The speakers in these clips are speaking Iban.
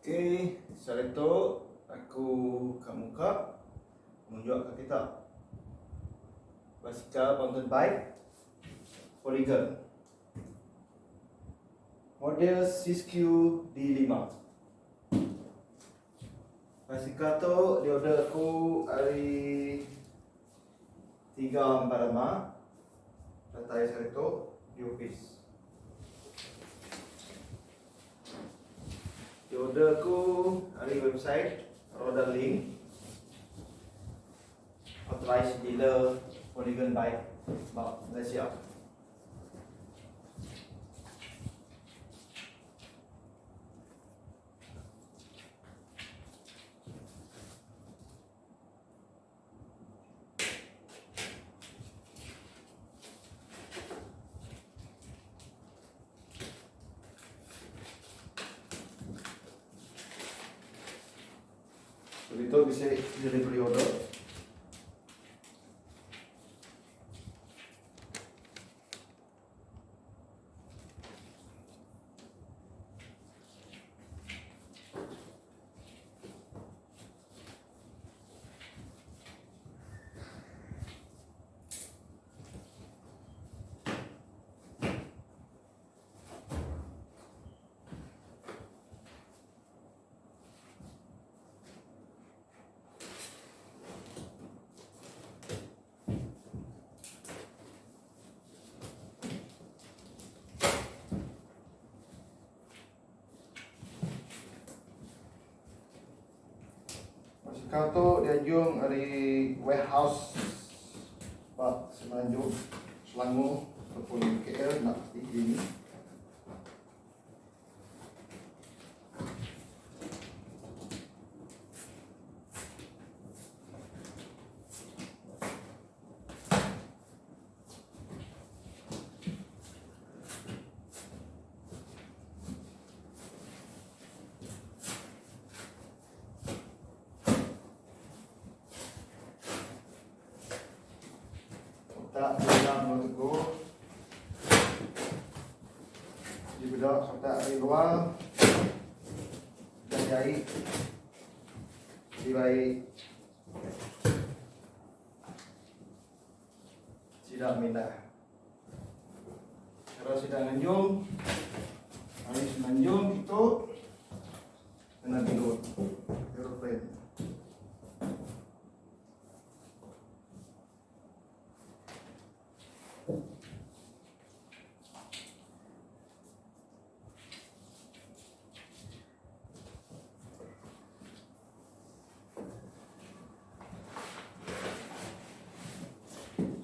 Okey, sehari tu aku ka muka nunjuk ka kita basikal mountain bike Polygon model Siskiyou D5. Basikal tu diorder aku ari 345 datai sehari tu di opis. Diorder aku ari website Rodalink authorized dealer Polygon Bike ba Malaysia. Ditu bisi delivery order. Basikal tu dianjung ari warehouse ba Semenanjung, Selangor ataupun KL enda pasti dini. Kotak dalam enggau teguh. Dipeda kotak ari luar udah jai dibai Sida mindah. Cara sida nganjung ari Semenanjung kitu ngena bilun aeroplane.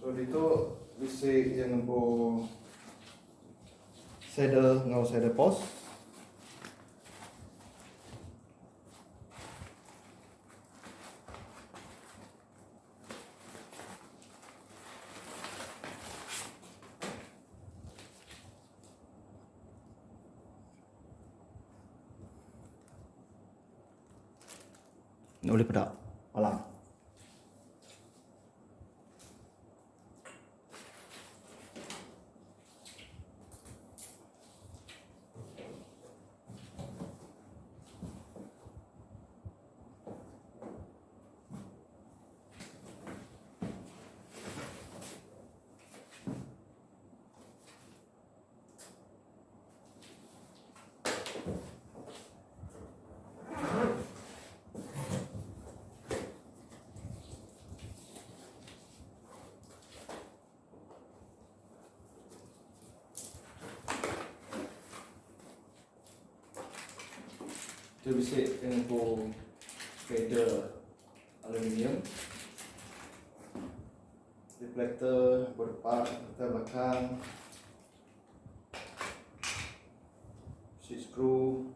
So ditu bisi iya ngempu saddle enggau saddle post. Enda ulih peda alam. Tu bisi tempo feather aluminium. Reflector berdepan serta belakang. Bisi skru.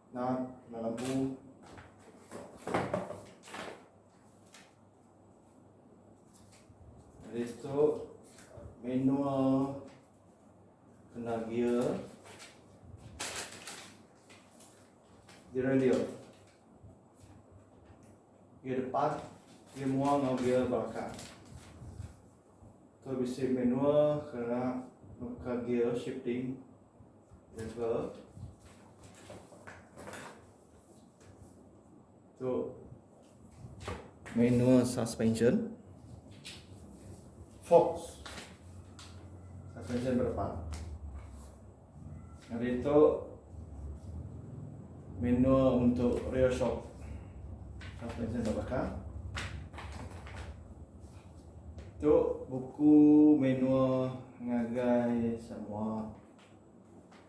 Nut kena lampu. Jadi tu manual kena gear Derailleur. Gear depan, gear mua enggau gear belakang. Tu bisi manual kena Nukar gear shifting lever. Tu manual suspension. Fox suspension berdepan. Hari tu manual untuk rear shock suspension belakang. Tu buku manual ngagai semua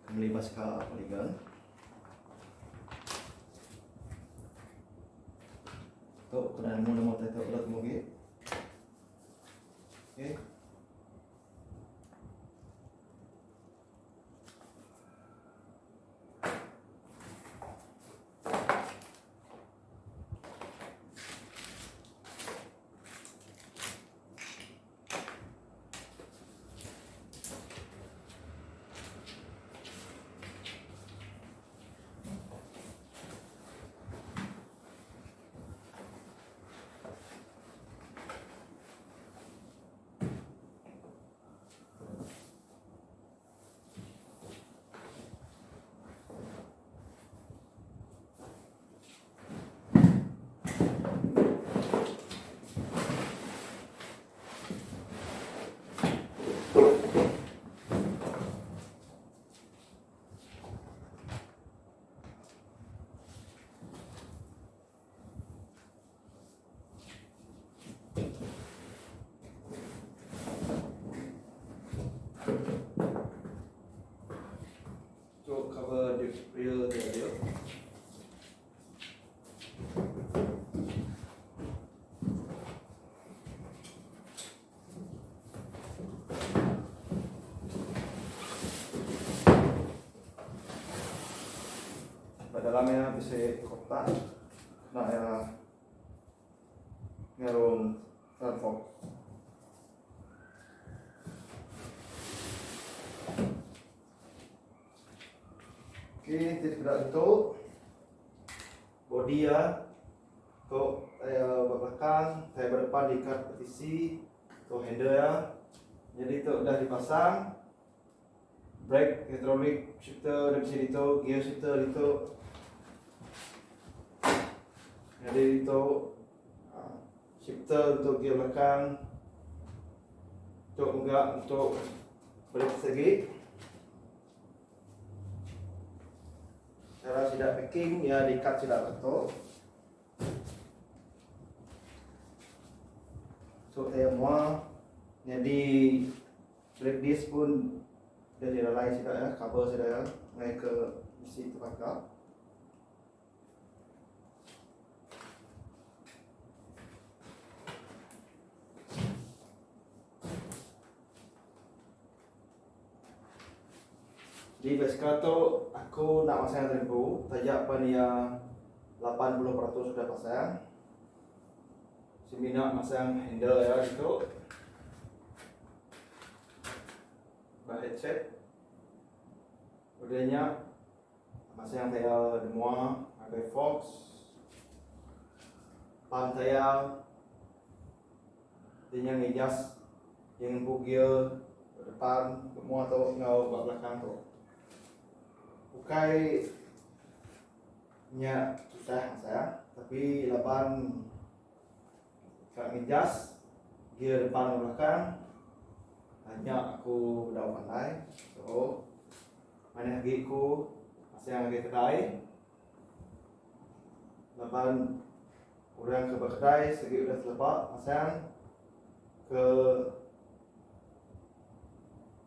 ke meli basikal Polygon. Tu kena nemu nama utai tu ila temu agi. Okey. Tu cover rear dia dia. Ba dalam iya bisi kotak kena iya ngarung front fork. Okey, ti dipeda ditu. Body iya tu tayar ba belakang, tayar ba depan diikat ba tisi, tu handle iya. Nyadi tu udah dipasang brake hydraulic shifter dah bisi ditu, gear shifter ditu. Nyadi ditu shifter untuk gear belakang. Tu mega untuk brake segi. Cara sida packing iya dikat sida ba tu. So tayar mua nyadi brake disc pun dah dilalai sida ya, cover sida ya ngai ke bisi tebaka. Di basikal tu aku enda pasang terigu taja pen iya 80% udah pasang. Semina masang handle iya ditu ba headset. Udah nya masang tayar demua ngagai forks, pam tayar. Ti nya ngijas iya ngempu gear ba depan ba mua tu enggau ba belakang tu. Ukai nya tusah masang tapi laban ka ngijas gear depan enggau belakang nya aku bedau pandai so manah agi ku masang ngagai kedai. Laban orang ke ba kedai sigi udah teleba pasang ke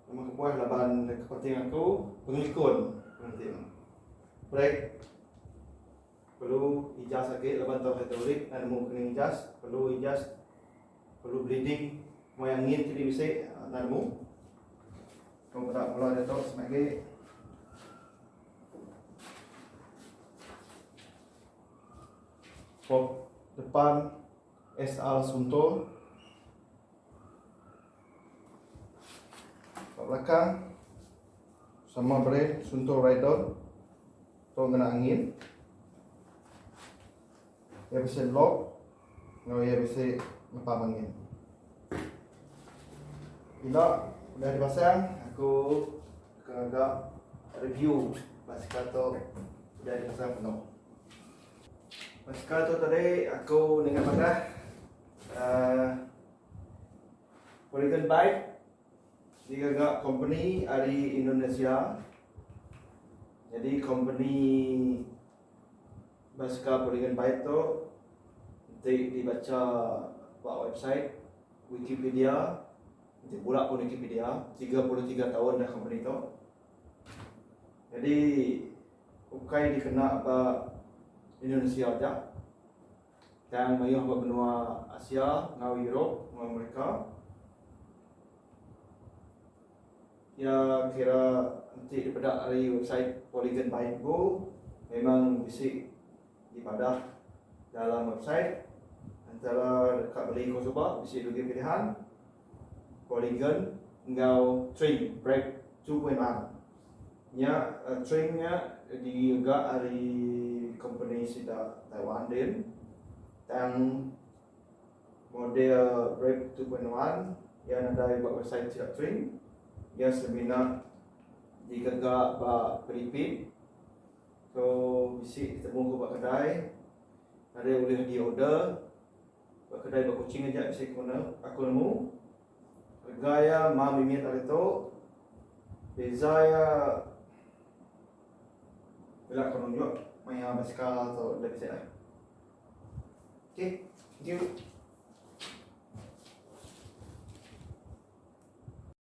nama kebuah laban ke penting aku pengelikun penting. Brake perlu ijas agi laban tau hydraulic enda nemu kena ijas perlu ijas perlu bleeding maya angin ti bisi enda nemu. Ko peda bula diatu semagi. Fork depan SR Sunto. Ba belakang sama brand Sunto Raidon. Tu ngena angin. Iya bisi lock enggau iya bisi ngepam angin. Ila udah dipasang aku. Aku deka ngaga review basikal tu udah dipasang penuh. Basikal tu tadi aku ninga madah uhh Polygon Bike digaga kompeni ari Indonesia. Nyadi kompeni basikal Polygon Bike tu enti dibacha ba website Wikipedia Enti bula pun Wikipedia, 33 taun dah kompeni tu. Nyadi ukai dikena ba Indonesia aja tang mayuh ba menua Asia enggau Europe enggau Amerika. Iya kira enti dipeda ari website Polygon Bike Go memang bisi dipadah dalam website antara deka beli ko suba bisi dua pilihan Polygon enggau Tring Brake 2.1. Nya Tring nya digaga ari kompeni sida Taiwan din tang model Brake 2.1 iya nadai ba website sida Tring iya semina digaga ba Filipin. So bisi ditemu ku ba kedai nadai ulih di order ba kedai ba Kuching aja bisi ku aku nemu rega iya ma mimit ari tu beza iya bela ku nunjuk maya basikal tu udah bisi lah. Okay, thank you.